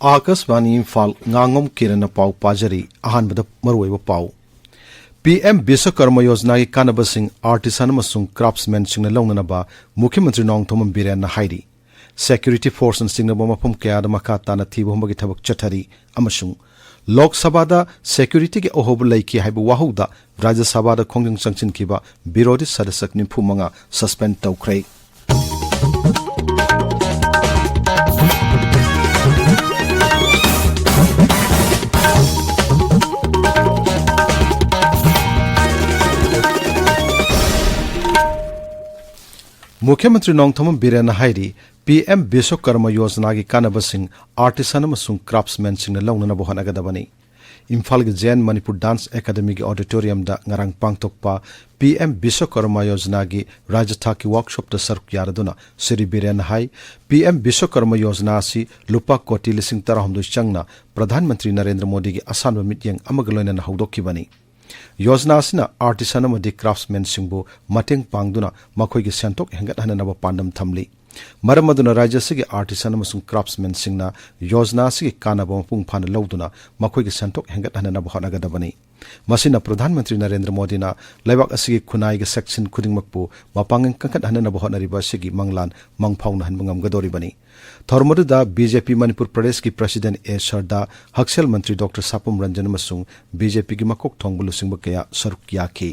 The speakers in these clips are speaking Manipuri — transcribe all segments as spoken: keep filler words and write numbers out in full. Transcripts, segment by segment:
ꯑꯥꯀꯥꯁꯕꯥꯅꯤ ꯏꯝꯐꯥꯜ, ꯉꯥꯉꯣꯝ ꯀꯤꯔꯟꯅ ꯄꯥꯎ ꯄꯥꯖꯔꯤ꯫ ꯑꯍꯥꯟꯕꯗ ꯃꯔꯨꯑꯣꯏꯕ ꯄꯥꯎ꯫ ꯄꯤ ꯑꯦꯝ ꯕꯤꯁ꯭ꯋꯀꯔꯃ ꯌꯣꯖꯅꯥꯒꯤ ꯀꯥꯟꯅꯕꯁꯤꯡ ꯑꯥꯔꯇꯤꯁꯥꯟ ꯑꯃꯁꯨꯡ ꯀ꯭ꯔꯥꯐꯠꯁꯃꯦꯟꯁꯤꯡꯅ ꯂꯧꯅꯅꯕ ꯃꯨꯈ꯭ꯌ ꯃꯟꯇ꯭ꯔꯤ ꯅꯣꯡꯊꯣꯝꯕꯝ ꯕꯤꯔꯦꯟꯅ ꯍꯥꯏꯔꯤ꯫ ꯁꯦꯀ꯭ꯌꯨꯔꯤꯇꯤ ꯐꯣꯔꯁꯅ ꯆꯤꯡꯅꯕ ꯃꯐꯝ ꯀꯌꯥꯗ ꯃꯈꯥ ꯇꯥꯅ ꯊꯤꯕ ꯍꯨꯝꯕꯒꯤ ꯊꯕꯛ ꯆꯠꯊꯔꯤ ꯑꯃꯁꯨꯡ ꯂꯣꯛ ꯁꯚꯥꯗ ꯁꯦꯀ꯭ꯌꯨꯔꯤꯇꯤꯒꯤ ꯑꯍꯣꯕ ꯂꯩꯈꯤ ꯍꯥꯏꯕ ꯋꯥꯍꯧꯗ ꯔꯥꯖ꯭ꯌ ꯁꯚꯥꯗ ꯈꯣꯡꯖꯪ ꯆꯪꯁꯤꯟꯈꯤꯕ ꯕꯤꯔꯣꯙꯤ ꯁꯗꯁ꯭ꯌ ꯅꯤꯐꯨ ꯃꯉꯥ ꯁꯁꯄꯦꯟꯗ ꯇꯧꯈ꯭ꯔꯦ꯫ ꯃꯨꯈ꯭ꯌ ꯃꯟꯇ꯭ꯔꯤ ꯅꯣꯡꯊꯣꯝꯕꯝ ꯕꯤꯔꯦꯟꯅ ꯍꯥꯏꯔꯤ, ꯄꯤ ꯑꯦꯝ ꯕꯤꯁ꯭ꯋꯀꯔꯃ ꯌꯣꯖꯅꯥꯒꯤ ꯀꯥꯟꯅꯕꯁꯤꯡ ꯑꯥꯔꯇꯤꯁꯥꯟ ꯑꯃꯁꯨꯡ ꯀ꯭ꯔꯥꯐꯠꯁꯃꯦꯟꯁꯤꯡꯅ ꯂꯧꯅꯅꯕ ꯍꯣꯠꯅꯒꯗꯕꯅꯤ꯫ ꯏꯝꯐꯥꯜꯒꯤ ꯖꯦ ꯑꯦꯟ ꯃꯅꯤꯄꯨꯔ ꯗꯥꯟꯁ ꯑꯦꯀꯥꯗꯃꯤꯒꯤ ꯑꯣꯗꯤꯇꯣꯔꯤꯌꯝꯗ ꯉꯔꯥꯡ ꯄꯥꯡꯊꯣꯛꯄ ꯄꯤ ꯑꯦꯝ ꯕꯤꯁ꯭ꯋꯀꯔꯃ ꯌꯣꯖꯅꯥꯒꯤ ꯔꯥꯖ꯭ꯌ ꯊꯥꯛꯀꯤ ꯋꯥꯔꯛꯁꯣꯞꯇ ꯁꯔꯨꯛ ꯌꯥꯔꯗꯨꯅ ꯁ꯭ꯔꯤ ꯕꯤꯔꯦꯟꯅ ꯍꯥꯏ, ꯄꯤ ꯑꯦꯝ ꯕꯤꯁ꯭ꯋꯀꯔꯃ ꯌꯣꯖꯅꯥ ꯑꯁꯤ ꯂꯨꯄꯥ ꯀꯣꯇꯤ ꯂꯤꯁꯤꯡ ꯇꯔꯥꯍꯨꯝꯗꯣꯏ ꯆꯪꯅ ꯄ꯭ꯔꯙꯥꯟ ꯃꯟꯇ꯭ꯔꯤ ꯅꯔꯦꯟꯗ꯭ꯔ ꯃꯣꯗꯤꯒꯤ ꯑꯁꯥꯟꯕ ꯃꯤꯠꯌꯦꯡ ꯑꯃꯒ ꯂꯣꯏꯅꯅ ꯍꯧꯗꯣꯛꯈꯤꯕꯅꯤ꯫ ꯌꯣꯖꯅꯥ ꯑꯁꯤꯅ ꯑꯥꯔꯇꯤꯁꯥꯟ ꯑꯃꯗꯤ ꯀ꯭ꯔꯥꯐꯠꯁꯃꯦꯟꯁꯤꯡꯕꯨ ꯃꯇꯦꯡ ꯄꯥꯡꯗꯨꯅ ꯃꯈꯣꯏꯒꯤ ꯁꯦꯟꯊꯣꯛ ꯍꯦꯟꯒꯠꯍꯟꯅꯅꯕ ꯄꯥꯟꯗꯝ ꯊꯝꯂꯤ꯫ ꯃꯔꯝ ꯑꯗꯨꯅ ꯔꯥꯖ꯭ꯌ ꯑꯁꯤꯒꯤ ꯑꯥꯔꯇꯤꯁꯥꯟ ꯑꯃꯁꯨꯡ ꯀ꯭ꯔꯥꯐꯠꯁꯃꯦꯟꯁꯤꯡꯅ ꯌꯣꯖꯅꯥ ꯑꯁꯤꯒꯤ ꯀꯥꯟꯅꯕ ꯃꯄꯨꯡ ꯐꯥꯅ ꯂꯧꯗꯨꯅ ꯃꯈꯣꯏꯒꯤ ꯁꯦꯟꯊꯣꯛ ꯍꯦꯟꯒꯠꯍꯟꯅꯅꯕ ꯍꯣꯠꯅꯒꯗꯕꯅꯤ꯫ ꯃꯁꯤꯅ ꯄ꯭ꯔꯙꯥꯟ ꯃꯟꯇ꯭ꯔꯤ ꯅꯔꯦꯟꯗ꯭ꯔ ꯃꯣꯗꯤꯅ ꯂꯩꯕꯥꯛ ꯑꯁꯤꯒꯤ ꯈꯨꯟꯅꯥꯏꯒꯤ ꯁꯦꯛꯁꯟ ꯈꯨꯗꯤꯡꯃꯛꯄꯨ ꯃꯄꯥꯡꯒꯜ ꯀꯟꯈꯠꯍꯟꯅꯅꯕ ꯍꯣꯠꯅꯔꯤꯕ ꯑꯁꯤꯒꯤ ꯃꯪꯂꯥꯟ ꯃꯪ ꯐꯥꯎꯅꯍꯟꯕ ꯉꯝꯒꯗꯧꯔꯤꯕꯅꯤ꯫ ꯊꯧꯔꯝ ꯑꯗꯨꯗ ꯕꯤ ꯖꯦ ꯄꯤ ꯃꯅꯤꯄꯨꯔ ꯄ꯭ꯔꯗꯦꯁꯀꯤ ꯄ꯭ꯔꯁꯤꯗꯦꯟ ꯑꯦ ꯁꯔꯗꯥ, ꯍꯛꯁꯦꯜ ꯃꯟꯇ꯭ꯔꯤ ꯗꯣꯛꯇꯔ ꯁꯥꯄꯝ ꯔꯟꯖꯟ ꯑꯃꯁꯨꯡ ꯕꯤ ꯖꯦ ꯄꯤꯒꯤ ꯃꯀꯣꯛ ꯊꯣꯡꯕ ꯂꯨꯆꯤꯡꯕ ꯀꯌꯥ ꯁꯔꯨꯛ ꯌꯥꯈꯤ꯫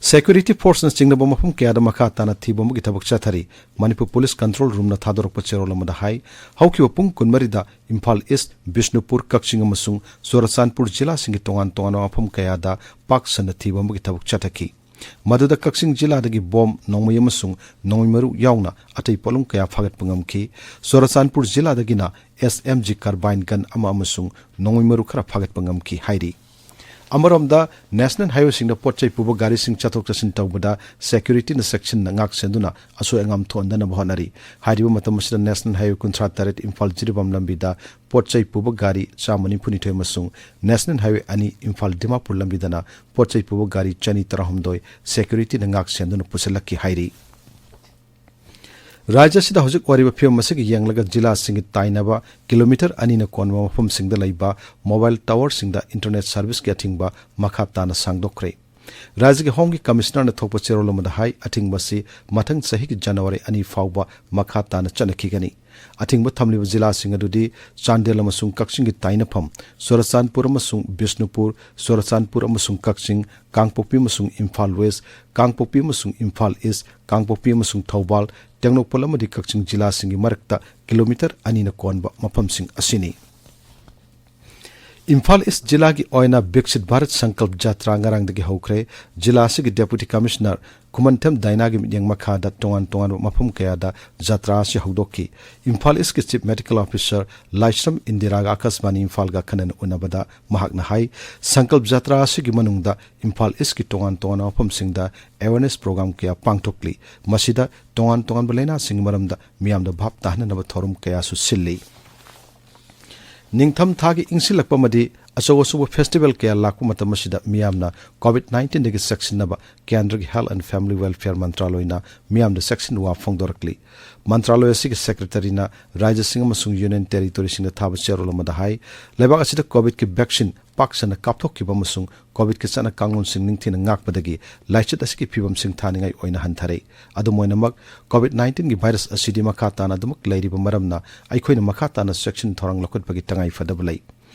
ꯁꯦꯀ꯭ꯌꯨꯔꯤꯇꯤ ꯐꯣꯔꯁꯅ ꯆꯤꯡꯅꯕ ꯃꯐꯝ ꯀꯌꯥꯗ ꯃꯈꯥ ꯇꯥꯅ ꯊꯤꯕ ꯍꯨꯝꯕꯒꯤ ꯊꯕꯛ ꯆꯠꯊꯔꯤ꯫ ꯃꯅꯤꯄꯨꯔ ꯄꯨꯂꯤꯁ ꯀꯟꯇ꯭ꯔꯣꯜ ꯔꯨꯝꯅ ꯊꯥꯗꯣꯔꯛꯄ ꯆꯦꯔꯣꯜ ꯑꯃꯗ ꯍꯥꯏ, ꯍꯧꯈꯤꯕ ꯄꯨꯡ ꯀꯨꯟꯃꯔꯤꯗ ꯏꯝꯐꯥꯜ ꯏꯁ꯭ꯠ, ꯕꯤꯁ꯭ꯅꯨꯄꯨꯔ, ꯀꯛꯆꯤꯡ ꯑꯃꯁꯨꯡ ꯆꯨꯔꯆꯥꯟꯄꯨꯔ ꯖꯤꯂꯥꯁꯤꯡꯒꯤ ꯇꯣꯉꯥꯟ ꯇꯣꯉꯥꯟꯕ ꯃꯐꯝ ꯀꯌꯥꯗ ꯄꯥꯛ ꯁꯟꯅ ꯊꯤꯕ ꯍꯨꯝꯕꯒꯤ ꯊꯕꯛ ꯆꯠꯊꯈꯤ꯫ ꯃꯗꯨꯗ ꯀꯛꯆꯤꯡ ꯖꯤꯂꯥꯗꯒꯤ ꯕꯣꯝ, ꯅꯣꯡꯃꯩ ꯑꯃꯁꯨꯡ ꯅꯣꯡꯃꯩ ꯃꯔꯨ ꯌꯥꯎꯅ ꯑꯇꯩ ꯄꯣꯠꯂꯝ ꯀꯌꯥ ꯐꯥꯒꯠꯄ ꯉꯝꯈꯤ꯫ ꯆꯨꯔꯆꯥꯟꯄꯨꯔ ꯖꯤꯂꯥꯗꯒꯤꯅ ꯑꯦꯁ ꯑꯦꯝ ꯖꯤ carbine gun ꯑꯃ ꯑꯃꯁꯨꯡ ꯅꯣꯡꯃꯩ ꯃꯔꯨ ꯈꯔ ꯐꯥꯒꯠꯄ ꯉꯝꯈꯤ ꯍꯥꯏꯔꯤ꯫ ꯑꯃꯔꯣꯝꯗ, ꯅꯦꯁꯅꯦꯜ ꯍꯥꯏꯋꯦꯁꯤꯡꯗ ꯄꯣꯠ ꯆꯩ ꯄꯨꯕ ꯒꯥꯔꯤꯁꯤꯡ ꯆꯠꯊꯣꯛ ꯆꯠꯁꯤꯟ ꯇꯧꯕꯗ ꯁꯦꯀ꯭ꯌꯨꯔꯤꯇꯤꯅ ꯆꯦꯛꯁꯤꯟꯅ ꯉꯥꯛ ꯁꯦꯟꯗꯨꯅ ꯑꯁꯣꯏ ꯑꯉꯥꯝ ꯊꯣꯛꯍꯟꯗꯅꯕ ꯍꯣꯠꯅꯔꯤ꯫ ꯍꯥꯏꯔꯤꯕ ꯃꯇꯝ ꯑꯁꯤꯗ ꯅꯦꯁꯅꯦꯜ ꯍꯥꯏꯋꯦ ꯀꯨꯟꯊ꯭ꯔꯥ ꯇꯔꯦꯠ ꯏꯝꯐꯥꯜ ꯖꯤꯔꯤꯕꯥꯝ ꯂꯝꯕꯤꯗ ꯄꯣꯠ ꯆꯩ ꯄꯨꯕ ꯒꯥꯔꯤ ꯆꯥꯝꯃ ꯅꯤꯐꯨ ꯅꯤꯊꯣꯏ ꯑꯃꯁꯨꯡ ꯅꯦꯁꯅꯦꯜ ꯍꯥꯏꯋꯦ ꯑꯅꯤ ꯏꯝꯐꯥꯜ ꯗꯤꯃꯥꯄꯨꯔ ꯂꯝꯕꯤꯗꯅ ꯄꯣꯠ ꯆꯩ ꯄꯨꯕ ꯒꯥꯔꯤ ꯆꯅꯤ ꯇꯔꯥꯍꯨꯝꯗꯣꯏ ꯁꯦꯀ꯭ꯌꯨꯔꯤꯇꯤꯅ ꯉꯥꯛ ꯁꯦꯟꯗꯨꯅ ꯄꯨꯁꯤꯜꯂꯛꯈꯤ ꯍꯥꯏꯔꯤ꯫ ꯔꯥꯖ꯭ꯌ ꯑꯁꯤꯗ ꯍꯧꯖꯤꯛ ꯑꯣꯏꯔꯤꯕ ꯐꯤꯕꯝ ꯑꯁꯤꯒ ꯌꯦꯡꯂꯒ ꯖꯤꯂꯥꯁꯤꯡꯒꯤ ꯇꯥꯏꯅꯕ ꯀꯤꯂꯣꯃꯤꯇꯔ ꯑꯅꯤꯅ ꯀꯣꯟꯕ ꯃꯐꯝꯁꯤꯡꯗ ꯂꯩꯕ ꯃꯣꯕꯥꯏꯜ ꯇꯥꯋꯔꯁꯤꯡꯗ ꯏꯟꯇꯔꯅꯦꯠ ꯁꯔꯚꯤꯁꯀꯤ ꯑꯊꯤꯡꯕ ꯃꯈꯥ ꯇꯥꯅ ꯁꯥꯡꯗꯣꯛꯈ꯭ꯔꯦ꯫ ꯔꯥꯖ꯭ꯌꯒꯤ ꯍꯣꯝꯒꯤ ꯀꯃꯤꯁꯅꯔꯅ ꯊꯣꯛꯄ ꯆꯦꯔꯣꯜ ꯑꯃꯗ ꯍꯥꯏ, ꯑꯊꯤꯡꯕ ꯑꯁꯤ ꯃꯊꯪ ꯆꯍꯤꯒꯤ ꯖꯅꯋꯥꯔꯤ ꯑꯅꯤ ꯐꯥꯎꯕ ꯃꯈꯥ ꯇꯥꯅ ꯆꯠꯅꯈꯤꯒꯅꯤ꯫ ꯑꯊꯤꯡꯕ ꯊꯝꯂꯤꯕ ꯖꯤꯂꯥꯁꯤꯡ ꯑꯗꯨꯗꯤ ꯆꯥꯟꯗꯦꯜ ꯑꯃꯁꯨꯡ ꯀꯛꯆꯤꯡꯒꯤ ꯇꯥꯏꯅꯐꯝ, ꯆꯨꯔꯆꯥꯟꯄꯨꯔ ꯑꯃꯁꯨꯡ ꯕꯤꯁꯅꯨꯄꯨꯔ, ꯆꯨꯔꯆꯥꯟꯄꯨꯔ ꯑꯃꯁꯨꯡ ꯀꯛꯆꯤꯡ, ꯀꯥꯡꯄꯣꯛꯄꯤ ꯑꯃꯁꯨꯡ ꯏꯝꯐꯥꯜ ꯋꯦꯁ, ꯀꯥꯡꯄꯣꯛꯄꯤ ꯑꯃꯁꯨꯡ ꯏꯝꯐꯥꯜ ꯏꯁ, ꯀꯥꯡꯄꯣꯛꯄꯤ ꯑꯃꯁꯨꯡ ꯊꯧꯕꯥꯜ, ꯇꯦꯡꯅꯧꯄꯜ ꯑꯃꯗꯤ ꯀꯛꯆꯤꯡ ꯖꯤꯂꯥꯁꯤꯡꯒꯤ ꯃꯔꯛꯇ ꯀꯤꯂꯣꯃꯤꯇꯔ ꯑꯅꯤꯅ ꯀꯣꯟꯕ ꯃꯐꯝꯁꯤꯡ ꯑꯁꯤꯅꯤ꯫ ꯏꯝꯐꯥꯜ ꯏꯁ ꯖꯤꯂꯥꯒꯤ ꯑꯣꯏꯅ ꯕꯤꯛꯁꯤꯠ ꯚꯥꯔꯠ ꯁꯪꯀꯜꯞ ꯖꯥꯇ꯭ꯔꯥ ꯉꯔꯥꯡꯗꯒꯤ ꯍꯧꯈ꯭ꯔꯦ꯫ ꯖꯤꯂꯥ ꯑꯁꯤꯒꯤ ꯗꯦꯄꯨꯇꯤ ꯀꯃꯤꯁꯅꯔ ꯈꯨꯃꯟꯊꯦꯝ ꯗꯥꯏꯅꯥꯒꯤ ꯃꯤꯠꯌꯦꯡ ꯃꯈꯥꯗ ꯇꯣꯉꯥꯟ ꯇꯣꯉꯥꯟꯕ ꯃꯐꯝ ꯀꯌꯥꯗ ꯖꯥꯇ꯭ꯔꯥ ꯑꯁꯤ ꯍꯧꯗꯣꯛꯈꯤ꯫ ꯏꯝꯐꯥꯜ ꯏꯁꯀꯤ ꯆꯤꯐ ꯃꯦꯗꯤꯀꯦꯜ ꯑꯣꯐꯤꯁꯥꯔ ꯂꯥꯏꯁ꯭ꯔꯝ ꯏꯟꯗꯤꯔꯥꯒ ꯑꯀꯥꯁꯕꯥꯅꯤ ꯏꯝꯐꯥꯜꯒ ꯑꯈꯟꯅꯅ ꯎꯅꯕꯗ ꯃꯍꯥꯛꯅ ꯍꯥꯏ, ꯁꯪꯀꯜꯞ ꯖꯥꯇ꯭ꯔꯥ ꯑꯁꯤꯒꯤ ꯃꯅꯨꯡꯗ ꯏꯝꯐꯥꯜ ꯏꯁꯀꯤ ꯇꯣꯉꯥꯟ ꯇꯣꯉꯥꯟꯕ ꯃꯐꯝꯁꯤꯡꯗ ꯑꯦꯋꯦꯔꯅꯦꯁ ꯄ꯭ꯔꯣꯒ꯭ꯔꯥꯝ ꯀꯌꯥ ꯄꯥꯡꯊꯣꯛꯂꯤ꯫ ꯃꯁꯤꯗ ꯇꯣꯉꯥꯟ ꯇꯣꯉꯥꯟꯕ ꯂꯥꯏꯅꯥꯁꯤꯡꯒꯤ ꯃꯔꯝꯗ ꯃꯤꯌꯥꯝꯗ ꯚꯥꯞ ꯇꯥꯍꯟꯅꯅꯕ ꯊꯧꯔꯝ ꯀꯌꯥꯁꯨ ꯁꯤꯜꯂꯤ꯫ ꯅꯤꯡꯊꯝ ꯊꯥꯒꯤ ꯏꯪꯁꯤꯜꯂꯛꯄ ꯑꯃꯗꯤ ꯑꯆꯧ ꯑꯆꯧꯕ ꯐꯦꯁꯇꯤꯚꯦꯜ ꯀꯌꯥ ꯂꯥꯛꯄ ꯃꯇꯝ ꯑꯁꯤꯗ ꯃꯤꯌꯥꯝꯅ ꯀꯣꯚꯤꯗ ꯅꯥꯏꯟꯇꯤꯟꯗꯒꯤ ꯆꯦꯛꯁꯤꯟꯅꯕ ꯀꯦꯟꯗ꯭ꯔꯒꯤ ꯍꯦꯜꯊ ꯑꯦꯟ ꯐꯦꯃꯤꯂꯤ ꯋꯦꯜꯐꯤꯌꯔ ꯃꯟꯇ꯭ꯔꯥꯂꯣꯏꯅ ꯃꯤꯌꯥꯝꯗ ꯆꯦꯛꯁꯤꯟ ꯋꯥ ꯐꯣꯡꯗꯣꯔꯛꯂꯤ꯫ ꯃꯟꯇ꯭ꯔꯥꯂꯣꯏ ꯑꯁꯤꯒꯤ ꯁꯦꯀ꯭ꯔꯦꯇꯔꯤꯅ ꯔꯥꯖ꯭ꯌꯁꯤꯡ ꯑꯃꯁꯨꯡ ꯌꯨꯅꯤꯌꯟ ꯇꯦꯔꯤꯇꯣꯔꯤꯁꯤꯡꯗ ꯊꯥꯕ ꯆꯦꯔꯣꯜ ꯑꯃꯗ ꯍꯥꯏ, ꯂꯩꯕꯥꯛ ꯑꯁꯤꯗ ꯀꯣꯚꯤꯗꯀꯤ ꯚꯦꯛꯁꯤꯟ ꯄꯥꯛ ꯁꯟꯅ ꯀꯥꯞꯊꯣꯛꯈꯤꯕ ꯑꯃꯁꯨꯡ ꯀꯣꯚꯤꯗꯀꯤ ꯆꯠꯅ ꯀꯥꯡꯂꯣꯟꯁꯤꯡ ꯅꯤꯡꯊꯤꯅ ꯉꯥꯛꯄꯗꯒꯤ ꯂꯥꯏꯆꯠ ꯑꯁꯤꯒꯤ ꯐꯤꯕꯝ ꯁꯤꯡꯊꯥꯅꯤꯡꯉꯥꯏ ꯑꯣꯏꯅ ꯍꯟꯊꯔꯦ꯫ ꯑꯗꯨꯝ ꯑꯣꯏꯅꯃꯛ, ꯀꯣꯚꯤꯗ ꯅꯥꯏꯟꯇꯤꯟꯒꯤ ꯚꯥꯏꯔꯁ ꯑꯁꯤꯗꯤ ꯃꯈꯥ ꯇꯥꯅ ꯑꯗꯨꯃꯛ ꯂꯩꯔꯤꯕ ꯃꯔꯝꯅ ꯑꯩꯈꯣꯏꯅ ꯃꯈꯥ ꯇꯥꯅ ꯆꯦꯛꯁꯤꯟ ꯊꯧꯔꯥꯡ ꯂꯧꯈꯠꯄꯒꯤ ꯇꯉꯥꯏ ꯐꯗꯕ ꯂꯩ꯫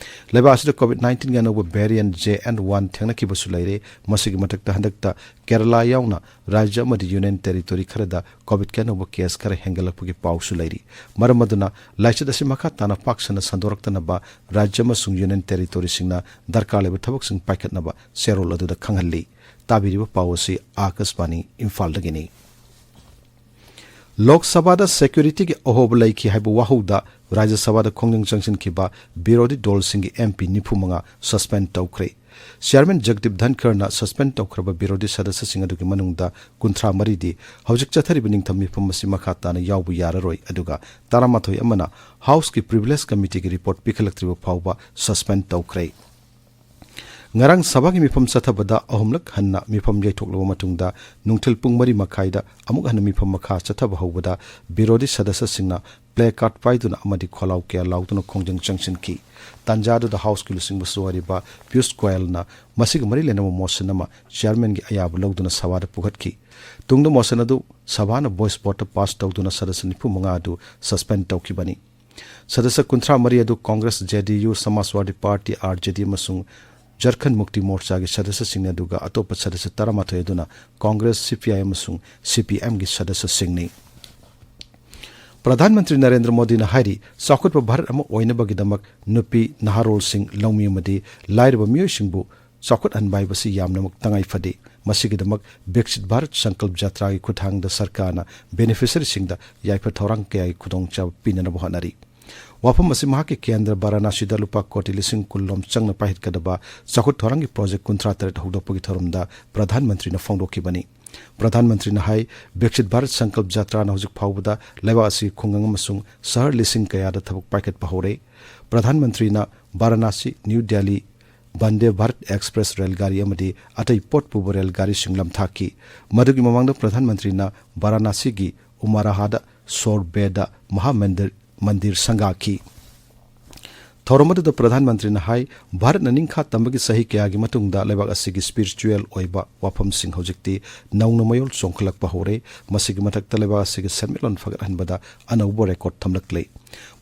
ꯂꯩꯕꯥꯛ ꯑꯁꯤꯗ ꯀꯣꯚꯤꯗ ꯅꯥꯏꯟꯇꯤꯟꯒꯤ ꯑꯅꯧꯕ ꯚꯦꯔꯤꯌꯦꯟꯠ ꯖꯦ ꯑꯦꯟ ꯋꯥꯟ ꯊꯦꯡꯅꯈꯤꯕꯁꯨ ꯂꯩꯔꯦ꯫ ꯃꯁꯤꯒꯤ ꯃꯊꯛꯇ, ꯍꯟꯗꯛꯇ ꯀꯦꯔꯂꯥ ꯌꯥꯎꯅ ꯔꯥꯖ꯭ꯌ ꯑꯃꯗꯤ ꯌꯨꯅꯤꯌꯟ ꯇꯦꯔꯤꯇꯣꯔꯤ ꯈꯔꯗ ꯀꯣꯚꯤꯗꯀꯤ ꯑꯅꯧꯕ ꯀꯦꯁ ꯈꯔ ꯍꯦꯟꯒꯠꯂꯛꯄꯒꯤ ꯄꯥꯎꯁꯨ ꯂꯩꯔꯤ꯫ ꯃꯔꯝ ꯑꯗꯨꯅ, ꯂꯥꯏꯆꯠ ꯑꯁꯤ ꯃꯈꯥ ꯇꯥꯅ ꯄꯥꯛ ꯁꯟꯅ ꯁꯟꯗꯣꯔꯛꯇꯅꯕ ꯔꯥꯖ꯭ꯌ ꯑꯃꯁꯨꯡ ꯌꯨꯅꯤꯌꯟ ꯇꯦꯔꯤꯇꯣꯔꯤꯁꯤꯡꯅ ꯗꯔꯀꯥꯔ ꯂꯩꯕ ꯊꯕꯛꯁꯤꯡ ꯄꯥꯏꯈꯠꯅꯕ ꯆꯦꯔꯣꯜ ꯑꯗꯨꯗ ꯈꯪꯍꯜꯂꯤ꯫ ꯇꯥꯕꯤꯔꯤꯕ ꯄꯥꯎ ꯑꯁꯤ ꯑꯀꯥꯁꯕꯥꯅꯤ ꯏꯝꯐꯥꯜꯗꯒꯤꯅꯤ꯫ ꯂꯣꯛ ꯁꯚꯥꯗ ꯁꯦꯀ꯭ꯌꯨꯔꯤꯇꯤꯒꯤ ꯑꯍꯣꯕ ꯂꯩꯈꯤ ꯍꯥꯏꯕ ꯋꯥꯍꯧꯗ ꯔꯥꯖ꯭ꯌ ꯁꯚꯥꯗ ꯈꯣꯡꯖꯪ ꯆꯪꯁꯤꯟꯈꯤꯕ ꯕꯤꯔꯣꯙꯤ ꯗꯣꯜꯁꯤꯡꯒꯤ ꯑꯦꯝ ꯄꯤ ꯅꯤꯐꯨ ꯃꯉꯥ ꯁꯁꯄꯦꯟ ꯇꯧꯈ꯭ꯔꯦ꯫ ꯆꯤꯌꯥꯔꯃꯦꯟ ꯖꯒꯗꯤꯞ ꯙꯟꯈꯔꯅ ꯁꯁꯄꯦꯟ ꯇꯧꯈ꯭ꯔꯕ ꯕꯤꯔꯣꯙꯤ ꯁꯗꯁ꯭ꯌꯁꯤꯡ ꯑꯗꯨꯒꯤ ꯃꯅꯨꯡꯗ ꯀꯨꯟꯊ꯭ꯔꯥ ꯃꯔꯤꯗꯤ ꯍꯧꯖꯤꯛ ꯆꯠꯊꯔꯤꯕ ꯅꯤꯡꯊꯝ ꯃꯤꯐꯝ ꯑꯁꯤ ꯃꯈꯥ ꯇꯥꯅ ꯌꯥꯎꯕ ꯌꯥꯔꯔꯣꯏ, ꯑꯗꯨꯒ ꯇꯔꯥꯃꯥꯊꯣꯏ ꯑꯃꯅ ꯍꯥꯎꯁꯀꯤ ꯄ꯭ꯔꯤꯚꯤꯂꯦꯖ ꯀꯃꯤꯇꯤꯒꯤ ꯔꯤꯄꯣꯔꯠ ꯄꯤꯈꯠꯂꯛꯇ꯭ꯔꯤꯕ ꯐꯥꯎꯕ ꯁꯁꯄꯦꯟ ꯇꯧꯈ꯭ꯔꯦ꯫ ꯉꯔꯥꯡ ꯁꯚꯥꯒꯤ ꯃꯤꯐꯝ ꯆꯠꯊꯕꯗ ꯑꯍꯨꯝꯂꯛ ꯍꯟꯅ ꯃꯤꯐꯝ ꯌꯩꯊꯣꯛꯂꯕ ꯃꯇꯨꯡꯗ ꯅꯨꯡꯊꯤꯜ ꯄꯨꯡ ꯃꯔꯤ ꯃꯈꯥꯏꯗ ꯑꯃꯨꯛ ꯍꯟꯅ ꯃꯤꯐꯝ ꯃꯈꯥ ꯆꯠꯊꯕ ꯍꯧꯕꯗ ꯕꯤꯔꯣꯙꯤ ꯁꯗꯁ꯭ꯌꯁꯤꯡꯅ ꯄ꯭ꯂꯦ ꯀꯥꯔꯗ ꯄꯥꯏꯗꯨꯅ ꯑꯃꯗꯤ ꯈꯣꯜꯂꯥꯎ ꯀꯌꯥ ꯂꯥꯎꯗꯨꯅ ꯈꯣꯡꯖꯪ ꯆꯪꯁꯤꯟꯈꯤ꯫ ꯇꯥꯟꯖꯥꯗꯨꯗ ꯍꯥꯎꯁꯀꯤ ꯂꯨꯆꯤꯡꯕꯁꯨ ꯑꯣꯏꯔꯤꯕ ꯄꯤꯌꯨꯁ ꯒꯣꯌꯜꯅ ꯃꯁꯤꯒ ꯃꯔꯤ ꯂꯩꯅꯕ ꯃꯣꯁꯟ ꯑꯃ ꯆꯤꯌꯥꯔꯃꯦꯟꯒꯤ ꯑꯌꯥꯕ ꯂꯧꯗꯨꯅ ꯁꯚꯥꯗ ꯄꯨꯈꯠꯈꯤ꯫ ꯇꯨꯡꯗ ꯃꯣꯁꯟ ꯑꯗꯨ ꯁꯚꯥꯅ ꯚꯣꯏꯁ ꯚꯣꯠꯇ ꯄꯥꯁ ꯇꯧꯗꯨꯅ ꯁꯗꯁ꯭ꯌ ꯅꯤꯐꯨ ꯃꯉꯥ ꯑꯗꯨ ꯁꯁꯄꯦꯟ ꯇꯧꯈꯤꯕꯅꯤ꯫ ꯁꯗꯁ꯭ꯌ ꯀꯨꯟꯊ꯭ꯔꯥ ꯃꯔꯤ ꯑꯗꯨ ꯀꯣꯡꯒ꯭ꯔꯦꯁ, ꯖꯦ ꯗꯤ ꯌꯨ, ꯁꯃꯥꯖꯋꯥꯗꯤ ꯄꯥꯔꯇꯤ, ꯑꯥꯔ ꯖꯦ ꯗꯤ, ꯑꯃꯁꯨꯡ ꯖꯔꯈꯟ ꯃꯨꯛꯇꯤ ꯃꯣꯔꯆꯥꯒꯤ ꯁꯗꯁ꯭ꯌꯁꯤꯡꯅꯤ, ꯑꯗꯨꯒ ꯑꯇꯣꯞꯄ ꯁꯗꯁ꯭ꯌ ꯇꯔꯥꯃꯥꯊꯣꯏ ꯑꯗꯨꯅ ꯀꯣꯡꯒ꯭ꯔꯦꯁ, ꯁꯤ ꯄꯤ ꯑꯥꯏ ꯑꯃꯁꯨꯡ ꯁꯤ ꯄꯤ ꯑꯦꯝꯒꯤ ꯁꯗꯁ꯭ꯌꯁꯤꯡꯅꯤ꯫ ꯄ꯭ꯔꯙꯥꯟ ꯃꯟꯇ꯭ꯔꯤ ꯅꯔꯦꯟꯗ꯭ꯔ ꯃꯣꯗꯤꯅ ꯍꯥꯏꯔꯤ, ꯆꯥꯎꯈꯠꯄ ꯚꯥꯔꯠ ꯑꯃ ꯑꯣꯏꯅꯕꯒꯤꯗꯃꯛ ꯅꯨꯄꯤ ꯅꯍꯥꯔꯣꯜꯁꯤꯡ, ꯂꯧꯃꯤ ꯑꯃꯗꯤ ꯂꯥꯏꯔꯕ ꯃꯤꯑꯣꯏꯁꯤꯡꯕꯨ ꯆꯥꯎꯈꯠꯍꯟꯕ ꯍꯥꯏꯕꯁꯤ ꯌꯥꯝꯅꯃꯛ ꯇꯉꯥꯏ ꯐꯗꯦ꯫ ꯃꯁꯤꯒꯤꯗꯃꯛ ꯕꯤꯛꯁꯤꯠ ꯚꯥꯔꯠ ꯁꯪꯀꯜꯞ ꯖꯥꯇ꯭ꯔꯥꯒꯤ ꯈꯨꯠꯊꯥꯡꯗ ꯁꯔꯀꯥꯔꯅ ꯕꯦꯅꯤꯐꯤꯁꯔꯤꯁꯤꯡꯗ ꯌꯥꯏꯐ ꯊꯧꯔꯥꯡ ꯀꯌꯥꯒꯤ ꯈꯨꯗꯣꯡꯆꯥꯕ ꯄꯤꯅꯅꯕ ꯍꯣꯠꯅꯔꯤ꯫ ꯋꯥꯐꯝ ꯑꯁꯤ ꯃꯍꯥꯛꯀꯤ ꯀꯦꯟꯗ꯭ꯔ ꯚꯥꯔꯥꯅꯥꯁꯤꯗ ꯂꯨꯄꯥ ꯀꯣꯇꯤ ꯂꯤꯁꯤꯡ ꯀꯨꯟꯂꯣꯝ ꯆꯪꯅ ꯄꯥꯏꯈꯠꯀꯗꯕ ꯆꯥꯎꯈꯠ ꯊꯧꯔꯥꯡꯒꯤ ꯄ꯭ꯔꯣꯖꯦꯛ ꯀꯨꯟꯊ꯭ꯔꯥ ꯇꯔꯦꯠ ꯍꯧꯗꯣꯛꯄꯒꯤ ꯊꯧꯔꯝꯗ ꯄ꯭ꯔꯙꯥꯟ ꯃꯟꯇ꯭ꯔꯤꯅ ꯐꯣꯡꯗꯣꯛꯈꯤꯕꯅꯤ꯫ ꯄ꯭ꯔꯙꯥꯟ ꯃꯟꯇ꯭ꯔꯤꯅ ꯍꯥꯏ, ꯕꯤꯛꯁꯤꯠ ꯚꯥꯔꯠ ꯁꯪꯀꯜꯞ ꯖꯥꯇ꯭ꯔꯥꯅ ꯍꯧꯖꯤꯛ ꯐꯥꯎꯕꯗ ꯂꯩꯕꯥꯛ ꯑꯁꯤꯒꯤ ꯈꯨꯡꯒꯪ ꯑꯃꯁꯨꯡ ꯁꯍꯔ ꯂꯤꯁꯤꯡ ꯀꯌꯥꯗ ꯊꯕꯛ ꯄꯥꯏꯈꯠꯄ ꯍꯧꯔꯦ꯫ ꯄ꯭ꯔꯙꯥꯟ ꯃꯟꯇ꯭ꯔꯤꯅ Varanasi, New Delhi Vande Bharat Express rail ꯒꯥꯔꯤ ꯑꯃꯗꯤ ꯑꯇꯩ ꯄꯣꯠ ꯄꯨꯕ ꯔꯦꯜ ꯒꯥꯔꯤꯁꯤꯡ ꯂꯝꯊꯥꯛꯈꯤ꯫ ꯃꯗꯨꯒꯤ ꯃꯃꯥꯡꯗ ꯄ꯭ꯔꯙꯥꯟ ꯃꯟꯇ꯭ꯔꯤꯅ ꯚꯥꯔꯥꯅꯥꯁꯤꯒꯤ ꯎꯃꯥꯔꯥꯍꯥꯗ ꯁꯣꯔꯕꯦꯗ ꯃꯍꯥ ꯃꯟꯗꯤꯔ, ꯃꯟꯗꯤꯔ ꯁꯪꯒꯥꯈꯤ꯫ ꯊꯧꯔꯝ ꯑꯗꯨꯗ ꯄ꯭ꯔꯙꯥꯟ ꯃꯟꯇ꯭ꯔꯤꯅ ꯍꯥꯏ, ꯚꯥꯔꯠꯅ ꯅꯤꯡꯈꯥ ꯇꯝꯕꯒꯤ ꯆꯍꯤ ꯀꯌꯥꯒꯤ ꯃꯇꯨꯡꯗ ꯂꯩꯕꯥꯛ ꯑꯁꯤꯒꯤ ꯁ꯭ꯄꯤꯔꯤꯆꯨꯋꯦꯜ ꯑꯣꯏꯕ ꯋꯥꯐꯝꯁꯤꯡ ꯍꯧꯖꯤꯛꯇꯤ ꯅꯧꯅ ꯃꯌꯣꯜ ꯆꯣꯡꯈꯠꯂꯛꯄ ꯍꯧꯔꯦ꯫ ꯃꯁꯤꯒꯤ ꯃꯊꯛꯇ ꯂꯩꯕꯥꯛ ꯑꯁꯤꯒꯤ ꯁꯦꯟꯃꯤꯠꯂꯣꯟ ꯐꯒꯠꯍꯟꯕꯗ ꯑꯅꯧꯕ ꯔꯦꯀꯣꯔꯗ ꯊꯝꯂꯛꯂꯦ꯫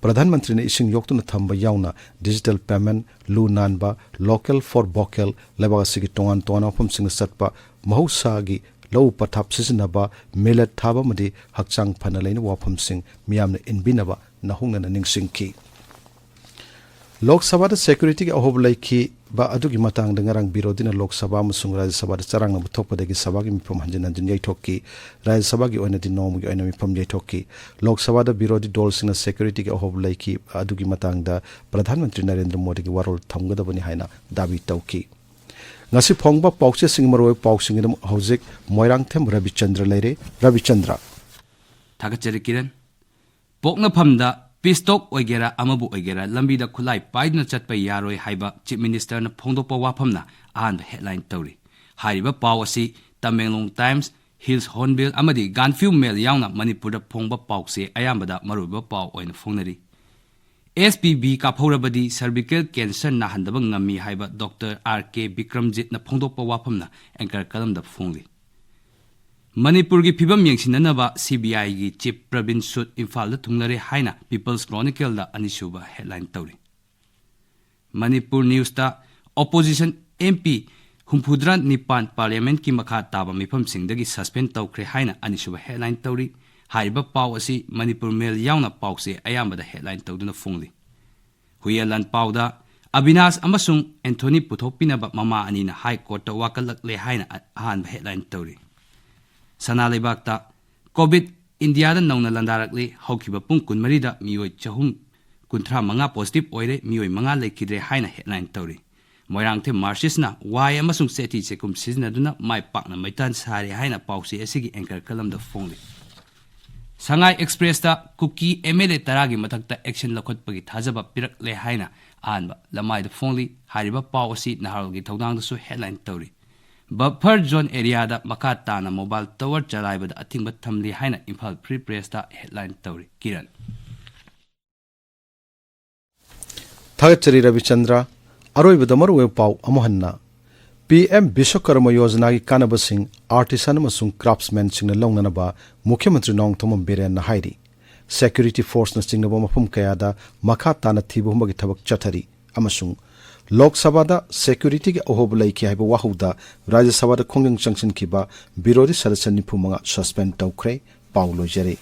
ꯄ꯭ꯔꯙꯥꯟ ꯃꯟꯇ꯭ꯔꯤꯅ ꯏꯁꯤꯡ ꯌꯣꯛꯇꯨꯅ ꯊꯝꯕ ꯌꯥꯎꯅ ꯗꯤꯖꯤꯇꯦꯜ ꯄꯦꯃꯦꯟꯠ, ꯂꯨ ꯅꯥꯟꯕ, ꯂꯣꯀꯦꯜ ꯐꯣꯔ ꯚꯣꯀꯦꯜ, ꯂꯩꯕꯥꯛ ꯑꯁꯤꯒꯤ ꯇꯣꯉꯥꯟ ꯇꯣꯉꯥꯟꯕ ꯃꯐꯝꯁꯤꯡꯗ ꯆꯠꯄ, ꯃꯍꯧꯁꯥꯒꯤ ꯂꯧ ꯄꯊꯥꯞ ꯁꯤꯖꯤꯟꯅꯕ, ꯃꯤꯂꯦꯠ ꯊꯥꯕ ꯑꯃꯗꯤ ꯍꯛꯆꯥꯡ ꯐꯅ ꯂꯩꯅꯕ ꯋꯥꯐꯝꯁꯤꯡ ꯃꯤꯌꯥꯝꯅ ꯏꯟꯕꯤꯅꯕ ꯅꯧꯍꯧꯅꯅ ꯅꯤꯡꯁꯤꯡꯈꯤ꯫ ꯂꯣꯛ ꯁꯚꯥꯗ ꯁꯦꯀ꯭ꯌꯨꯔꯤꯇꯤꯒꯤ ꯑꯍꯣꯕ ꯂꯩꯈꯤꯕ ꯑꯗꯨꯒꯤ ꯃꯇꯥꯡꯗ ꯉꯔꯥꯡ ꯕꯤꯔꯣꯙꯤꯅ ꯂꯣꯛ ꯁꯚꯥ ꯑꯃꯁꯨꯡ ꯔꯥꯖ꯭ꯌ ꯁꯚꯥꯗ ꯆꯔꯥꯡꯅꯕ ꯊꯣꯛꯄꯗꯒꯤ ꯁꯚꯥꯒꯤ ꯃꯤꯐꯝ ꯍꯟꯖꯤꯟ ꯍꯟꯖꯤꯟ ꯌꯩꯊꯣꯛꯈꯤ꯫ ꯔꯥꯖ꯭ꯌ ꯁꯚꯥꯒꯤ ꯑꯣꯏꯅꯗꯤ ꯅꯣꯡꯃꯒꯤ ꯑꯣꯏꯅ ꯃꯤꯐꯝ ꯌꯩꯊꯣꯛꯈꯤ꯫ ꯂꯣꯛ ꯁꯚꯥꯗ ꯕꯤꯔꯣꯙꯤ ꯗꯣꯜꯁꯤꯡꯅ ꯁꯦꯀ꯭ꯌꯨꯔꯤꯇꯤꯒꯤ ꯑꯍꯣꯕ ꯂꯩꯈꯤꯕ ꯑꯗꯨꯒꯤ ꯃꯇꯥꯡꯗ ꯄ꯭ꯔꯙꯥꯟ ꯃꯟꯇ꯭ꯔꯤ ꯅꯔꯦꯟꯗ꯭ꯔ ꯃꯣꯗꯤꯒꯤ ꯋꯥꯔꯣꯜ ꯊꯝꯒꯗꯕꯅꯤ ꯍꯥꯏꯅ ꯗꯥꯕꯤ ꯇꯧꯈꯤ꯫ ꯉꯁꯤ ꯐꯣꯡꯕ ꯄꯥꯎꯆꯦꯁꯤꯡꯒꯤ ꯃꯔꯨꯑꯣꯏꯕ ꯄꯥꯎꯁꯤꯡꯒꯤꯗꯃꯛ ꯍꯧꯖꯤꯛ ꯃꯣꯏꯔꯥꯡꯊꯦꯝ ꯔꯕꯤꯆꯟꯗ꯭ꯔ ꯂꯩꯔꯦ꯫ ꯔꯕꯤꯆꯟꯗ꯭ꯔ꯫ ꯊꯥꯒꯠꯆꯔꯤ ꯀꯤꯔꯟ꯫ ꯄꯣꯛꯅꯐꯝꯗ ꯄꯤꯁ ꯇꯣꯛ ꯑꯣꯏꯒꯦꯔꯥ ꯑꯃꯕꯨ ꯑꯣꯏꯒꯦꯔꯥ ꯂꯝꯕꯤꯗ ꯈꯨꯠꯂꯥꯏ ꯄꯥꯏꯗꯨꯅ ꯆꯠꯄ ꯌꯥꯔꯣꯏ ꯍꯥꯏꯕ Chief Minister ꯅ ꯐꯣꯡꯗꯣꯛꯄ ꯋꯥꯐꯝꯅ ꯑꯍꯥꯟꯕ headline ꯇꯧꯔꯤ꯫ ꯍꯥꯏꯔꯤꯕ ꯄꯥꯎ ꯑꯁꯤ Tamenglang Times, Hills Hornbill ꯑꯃꯗꯤ Gaanphiu Mail ꯌꯥꯎꯅ ꯃꯅꯤꯄꯨꯔꯗ ꯐꯣꯡꯕ ꯄꯥꯎꯁꯦ ꯑꯌꯥꯝꯕꯗ ꯃꯔꯨꯑꯣꯏꯕ ꯄꯥꯎ ꯑꯣꯏꯅ ꯐꯣꯡꯅꯔꯤ꯫ H P V ꯀꯥꯞꯍꯧꯔꯕꯗꯤ cervical cancer ꯅꯥꯍꯟꯗꯕ ꯉꯝꯃꯤ ꯍꯥꯏꯕ Doctor R K Bikramjit ꯅ ꯐꯣꯡꯗꯣꯛꯄ ꯋꯥꯐꯝꯅ anchor column ꯗ ꯐꯣꯡꯂꯤ꯫ ꯃꯅꯤꯄꯨꯔꯒꯤ ꯐꯤꯕꯝ ꯌꯦꯡꯁꯤꯟꯅꯅꯕ C B I ꯒꯤ Chief Praveen Sood ꯏꯝꯐꯥꯜꯗ ꯊꯨꯡꯂꯔꯦ ꯍꯥꯏꯅ People's Chronicle ꯗ ꯑꯅꯤꯁꯨꯕ headline ꯇꯧꯔꯤ꯫ Manipur News ꯇ opposition M P ꯍꯨꯝꯐꯨꯇꯔꯥ ꯅꯤꯄꯥꯟ Parliament ꯀꯤ ꯃꯈꯥ ꯇꯥꯕ ꯃꯤꯐꯝꯁꯤꯡꯗꯒꯤ suspend ꯇꯧꯈ꯭ꯔꯦ ꯍꯥꯏꯅ ꯑꯅꯤꯁꯨꯕ headline ꯇꯧꯔꯤ꯫ ꯍꯥꯏꯔꯤꯕ ꯄꯥꯎ ꯑꯁꯤ Manipur Mail ꯌꯥꯎꯅ ꯄꯥꯎꯆꯦ ꯑꯌꯥꯝꯕꯗ headline ꯇꯧꯗꯨꯅ ꯐꯣꯡꯂꯤ꯫ ꯍꯨꯏꯌꯦꯟ ꯂꯥꯟꯄꯥꯎꯗ ꯑꯕꯤꯅꯥꯁ ꯑꯃꯁꯨꯡ ꯑꯦꯟꯊꯣꯅꯤ ꯄꯨꯊꯣꯛꯄꯤꯅꯕ ꯃꯃꯥ ꯑꯅꯤꯅ High Court ꯇ ꯋꯥꯀꯠꯂꯛꯂꯦ ꯍꯥꯏꯅ ꯑ-, ꯑꯍꯥꯟꯕ headline ꯇꯧꯔꯤ꯫ ꯁꯅꯥ ꯂꯩꯕꯥꯛꯇ COVID ꯏꯟꯗꯤꯌꯥꯗ ꯅꯧꯅ ꯂꯥꯟꯗꯥꯔꯛꯂꯤ꯫ ꯍꯧꯈꯤꯕ ꯄꯨꯡ ꯀꯨꯟꯃꯔꯤꯗ ꯃꯤꯑꯣꯏ ꯆꯍꯨꯝ ꯀꯨꯟꯊ꯭ꯔꯥ ꯃꯉꯥ positive ꯑꯣꯏꯔꯦ, ꯃꯤꯑꯣꯏ ꯃꯉꯥ ꯂꯩꯈꯤꯗ꯭ꯔꯦ ꯍꯥꯏꯅ headline ꯇꯧꯔꯤ꯫ ꯃꯣꯏꯔꯥꯡꯊꯦꯝ Marxist ꯅ ꯋꯥꯏ ꯑꯃꯁꯨꯡ ꯆꯦꯇꯤ ꯆꯦꯀꯨꯝ ꯁꯤꯖꯤꯟꯅꯗꯨꯅ ꯃꯥꯏ ꯄꯥꯛꯅ ꯃꯩꯇꯥꯟ ꯁꯥꯔꯦ ꯍꯥꯏꯅ ꯄꯥꯎꯆꯦ ꯑꯁꯤꯒꯤ anchor column ꯗ ꯐꯣꯡꯂꯤ꯫ ꯁꯉꯥꯏ Express ꯇ ꯀꯨꯀꯤ M L A ꯇꯔꯥꯒꯤ ꯃꯊꯛꯇ action ꯂꯧꯈꯠꯄꯒꯤ ꯊꯥꯖꯕ ꯄꯤꯔꯛꯂꯦ ꯍꯥꯏꯅ ꯑꯍꯥꯟꯕ ꯂꯃꯥꯏꯗ ꯐꯣꯡꯂꯤ꯫ ꯍꯥꯏꯔꯤꯕ ꯄꯥꯎ ꯑꯁꯤ ꯅꯍꯥꯔꯣꯜꯒꯤ ꯊꯧꯗꯥꯡꯗꯁꯨ headline ꯇꯧꯔꯤ꯫ Buffer zone area ꯗ ꯃꯈꯥ ꯇꯥꯅ mobile tower ꯆꯂꯥꯏꯕꯗ ꯑꯊꯤꯡꯕ ꯊꯝꯂꯤ ꯍꯥꯏꯅ Imphal Free Press ꯇ headline ꯇꯧꯔꯤ꯫ ꯀꯤꯔꯟ꯫ ꯊꯥꯒꯠꯆꯔꯤ ꯔꯕꯤꯆꯟꯗ꯭ꯔ꯫ ꯑꯔꯣꯏꯕꯗ ꯃꯔꯨꯑꯣꯏꯕ ꯄꯥꯎ ꯑꯃꯨꯛ ꯍꯟꯅ꯫ P M ꯕꯤꯁ꯭ꯋꯀꯔꯃ ꯌꯣꯖꯅꯥꯒꯤ ꯀꯥꯟꯅꯕꯁꯤꯡ artisan ꯑꯃꯁꯨꯡ craftsman ꯁꯤꯡꯅ ꯂꯧꯅꯅꯕ ꯃꯨꯈ꯭ꯌ ꯃꯟꯇ꯭ꯔꯤ ꯅꯣꯡꯊꯣꯝꯕꯝ ꯕꯤꯔꯦꯟꯅ ꯍꯥꯏꯔꯤ꯫ Security force ꯅꯆꯤꯡꯂꯕ ꯃꯐꯝ ꯀꯌꯥꯗ ꯃꯈꯥ ꯇꯥꯅ ꯊꯤꯕ ꯍꯨꯝꯕꯒꯤ ꯊꯕꯛ ꯆꯠꯊꯔꯤ ꯑꯃꯁꯨꯡ ꯂꯣꯛ ꯁꯚꯥꯗ security ꯒꯤ ꯑꯍꯣꯕ ꯂꯩꯈꯤ ꯍꯥꯏꯕ ꯋꯥꯍꯧꯗ ꯔꯥꯖ꯭ꯌ ꯁꯚꯥꯗ ꯈꯣꯡꯖꯪ ꯆꯪꯁꯤꯟꯈꯤꯕ ꯕꯤꯔꯣꯙꯤ ꯁꯗꯁ꯭ꯌ ꯅꯤꯐꯨ ꯃꯉꯥ suspend ꯇꯧꯈ꯭ꯔꯦ꯫ ꯄꯥꯎ ꯂꯣꯏꯖꯔꯦ꯫